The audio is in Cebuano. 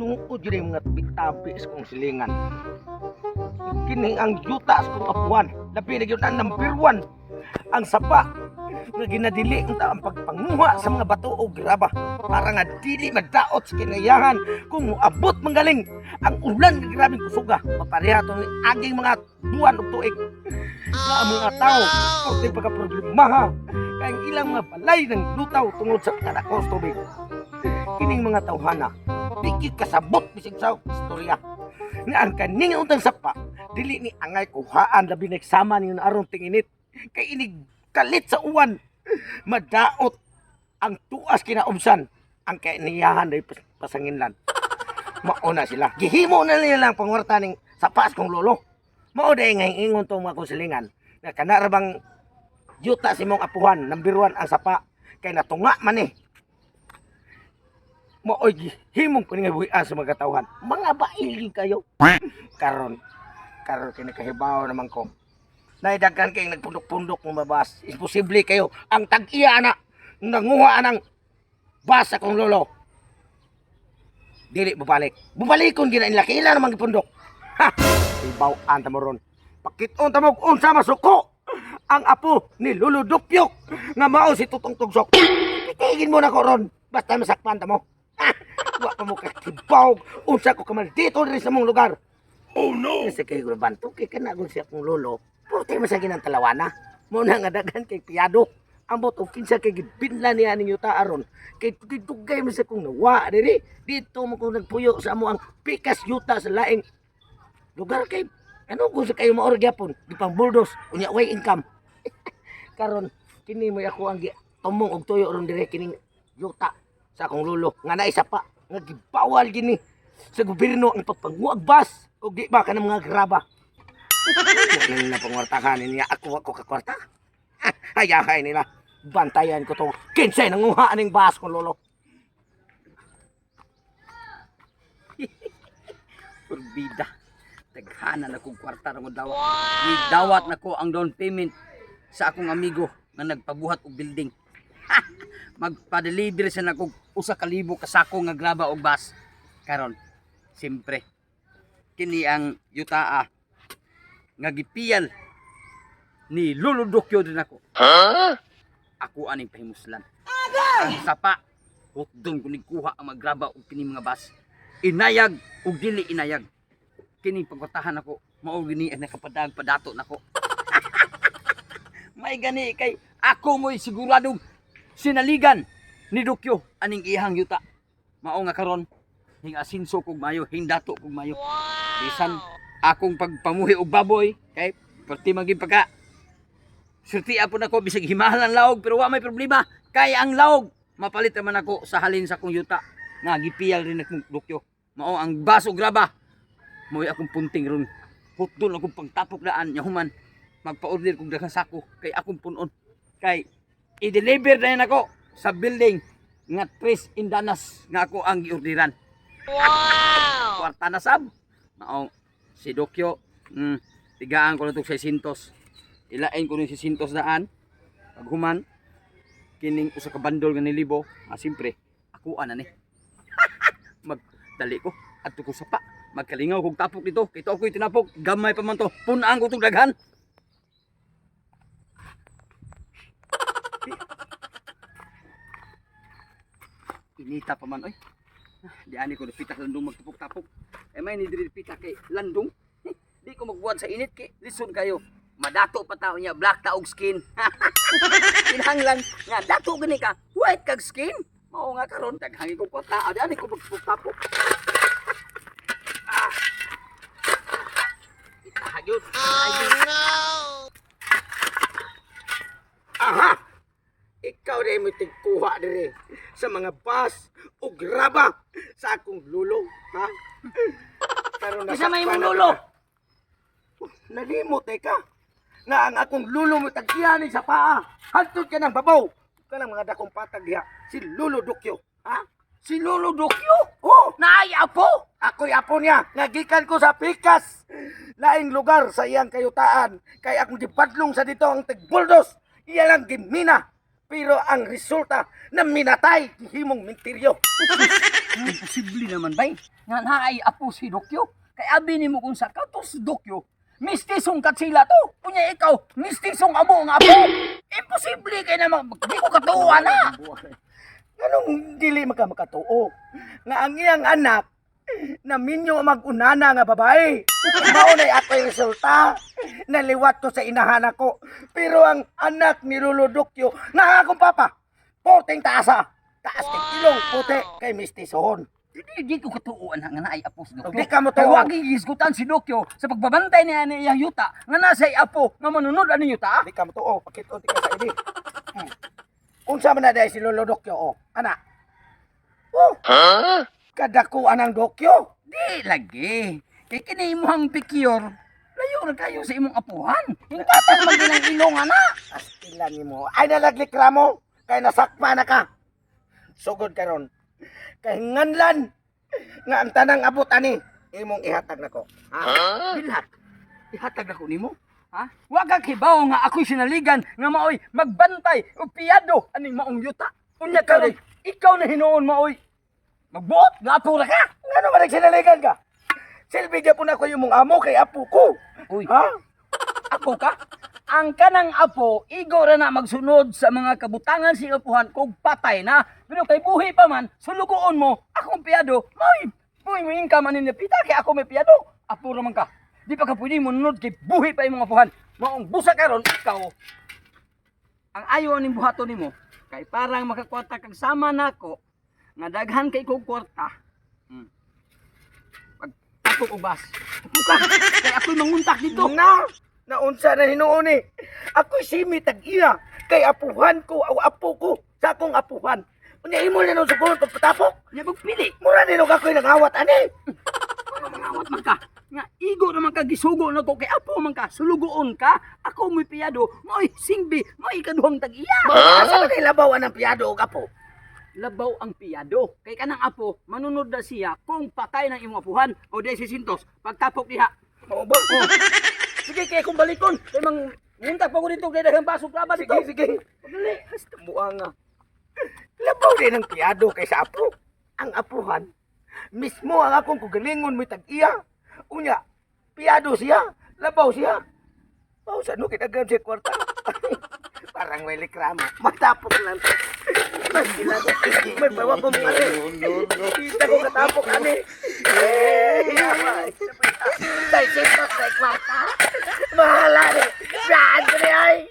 Tinuod yun yung mga tabi-tabi sa kong silingan. Kini ang yuta sa kong apuan. Labi na yun ang number one. Ang sapa nga ginadili ang taang pagpanguha sa mga bato o graba para nga dili madaot sa kinayahan kung abot manggaling ang ulan nga grabeng kusuga mapareha tong aging mga buwan og tuig nga ang mga tao korte pagkaproblemaha kay ang ilang mga balay ng lutaw tungod sa kadakos tubig. Kining mga tawhana di gyud kasabot bisag sa istorya nga ang kaning untang sapa dili ni angay kuhaan, labi na sama ninyo aron tinginit kay inig kalit sa uwan madaot ang tuas kinaubsan ang kainiyahan day pasanginlan. Mauna sila gihimo na nila ang pangwarta ning sapas kong lolo. Mao day nga ingon tong mga konsilingan nga kana ra bang yuta si mong apuhan, number one ang sapa kay natunga man eh. Maoy gihimong pangingabuhian sa mga katawhan. Mga bail kayo. Karon, karon kinakahibaw naman ko. Naidaghan kayong nagpundok-pundok ng mabas. Imposible kayo. Ang tag-iya na nanguha ng basa kong lolo. Dili bubalik. Bubalikon gina nila. Kaila namang gipundok. Ha! Ibaw-an ta mo ron. Pakiton ta mo kung unsa masuko ang apo ni Lolo Dupyok nga mao si Tutong Tugsok. Pitigin mo na ko ron. Basta masakpan ta mo. Ha! Wa pa mo kakibaw unsa ko kamaldito diri sa mong lugar. Oh no! Kasi kay Gurban, kay kana gun siya kong lolo. Purte man sa ginang talawana. Mo na nga daghan kay piyado. Ambot og kinsa kay gibinla niya ning yuta aron. Kay dugay man sa kong nawa diri. Dito mo ko nagpuyo sa amo ang pikas yuta sa laing lugar kay ano kung sa kayo maor gyapon di pang buldos unya way income. Karon kini mo'y ako ang tumong og tuyo ron dire kining yuta sa akong lolo nga naisa pa nga gibawal gini sa gobyerno ang pagpanguag bas og di ba kanang mga graba. Nang napangwartahan niya ako ako kakwarta. Hayahay nila. Bantayan ko to. Kinsay nanguha aning bas kong lolo. Kurbida. Taghanan akong kwarta rong dawat. Gidawat nako ang down payment sa akong amigo nga nagpabuhat og building. Magpa-deliver sa nako 1,000 ka sako nga graba og bus. Karon, siyempre, kini ang yutaa nga gipiyal ni Lolo Dokyo din ako. Ako aning pahimuslan. Ang sapa, hutdon ko kuha ang magraba og kini mga bus. Inayag og dili inayag. Kini pagkutahan ako, mao gini ang nakapadag padato nako. May gani kay ako mo'y siguradong sinaligan ni Dokyo aning ihang yuta. Mao nga karon hing asinso kog mayo, hing dato kog mayo. Bisan akong pagpamuhi og baboy kay perti maging pagka Surti po nako bisag himahal ang laog pero wa may problema kay ang laog mapalit naman ako sa halin sa akong yuta nga gipiyal rin akong Dokyo. Mao ang baso graba. Mo'y akong punting ron. Hutdon akong pagtapok daan nya human magpa-order kog daghang sako kay akong punon. Kay i-deliver na yan ako sa building nga Tres Indanas nga ako ang giorderan. Wow! Kwarta na sab. Mao si Dokyo, tigaan ko na tong 600. Ilain ko ni 600 daan. Paghuman kining usa ka bandol nga nilibo, siyempre ako ana ni. Magdali ko adto ko sapa. Magkalingaw kog tapok dito. Kay to ako'y tinapok, gamay pa man to. Punaan ko tong daghan. Inita pa man oy. Di ani ko dapita landong magtapok-tapok. Eh may ni diri pita kay landong. Di ko magbuhat sa init kay lison kayo. Madato pa tao niya, black ta og skin. Kinahanglan nga dato gani ka, white kag skin. Mao nga karon daghangi ko kwarta, di ani ko magtapok. Ah. Itahagyod. Aha! Ikaw na mo tigkuha dire sa mga bus o graba sa akong lulo, ha? Karon Kinsa may imong nasakpan na lulo? kita. Nalimot eh ka. Nga ang akong lulo mo tagkiyanin sa paa. Hantod ka ng babaw. Ka ng mga dakong patag diha. Si Lolo Dukyo. Ha? Si Lolo Dokyo. Oh! Naay apo. Ako'y apo niya. Nga gikan ko sa pikas. Laing lugar sa iyang kayutaan. Kay akong gibadlong sa dito ang tigbuldos. Iya lang gimina. Pero ang resulta na minatay gihimong minteryo. Imposible naman bay. Nga naay apo si Dokyo. Kay abi nimo kung sa kato si Dokyo, mistisong katsila to. Unya ikaw, mistisong amo nga apo. Imposible kay na di ko katuwa na. Anong dili maka makatuo? Nga ang iyang anak na minyo mag-unana nga babae. Mao na'y ako'y resulta. Naliwat ko sa inahan ako. Pero ang anak ni Lolo Dokyo, nga akong papa, puting taasa. Taas kay ilong puti kay mistisohon. Di ko katuoan nga naay apo si Dokyo. Di ka mo Kay tuo. wag gigisgutan si Dokyo sa pagbabantay niya ni iyang yuta nga nasa apo nga manunod ani yuta. Di ka mo tuo, pakit-on ka sa ini. Unsa man na dahil si Lolo Dokyo, oh. Ana. Oh. Kadako anang Dokyo. Di lagi. Kay kini imong pikiyor, layo ra kayo sa imong apuhan. Hingkatan man din ang ilong ana. Astila nimo. Ay nalaglikra mo. Kay nasakpa na ka. Sugod karon. Kay nganlan nga ang tanang abot ani imong ihatag nako. Ha? Bilhat. Ihatag ako nimo. Ha? Wa ka kibaw nga ako'y sinaligan nga maoy magbantay o piyado aning maong yuta. Unya karon ikaw na hinuon maoy magbuot nga apo ra ka. Ngano man nagsinaligan ka? Silbi gyapon ako imong amo kay apo ko. Uy. Ha? Apo ka? Ang kanang apo, igo ra na magsunod sa mga kabutangan si apuhan kog patay na. Pero kay buhi pa man, sulugoon mo, akong piyado, maoy buhi mo income anin ni pita kay ako may piyado. Apo ra man ka. Di pa ka pwede munod kay buhi pa imong apuhan. Maong busa karon ikaw. Ang ayo aning buhaton nimo kay parang makakwarta kag sama nako nga daghan kay kog kwarta. Pag ako og bas. Apo ka kay ako'y manguntak dito. Na, naunsa na hinuon eh. Ako'y simi tag-iya kay apuhan ko o apo ko sa akong apuhan. Unya imo na nung sugon pagpatapok. Nya pili. Mura ni nung ako'y nangawat ani. Ano mangawat man ka? Nga igo naman ka gisugo na ko kay apo man ka, sulugoon ka, ako mo'y piyado, mo'y singbi, mo'y kaduhang tag-iya. Asa man kay labaw ang piyado og apo? Labaw ang piyado. Kay kanang apo, manunod na siya kung patay ng imong apuhan o di si Sintos, pagtapok diha. Mao ba? Oh. Sige kay kung balikon, kay mang muntak pa ko dito kay daghang baso klaba dito. Sige, sige. Pagdali. Basta buang nga. Labaw din ang piyado kaysa apo. Ang apuhan, mismo ang akong kugalingon mo'y tag-iya. Unya, piyado siya, labaw siya. Baw sa nukit agad siya kwarta. Parang may likramo. Matapok lang. Mas sila. May bawa pong pare. Kita ko katapok ani. Eh, Tay sintos na kwarta. Mahala ni. Brad, ay.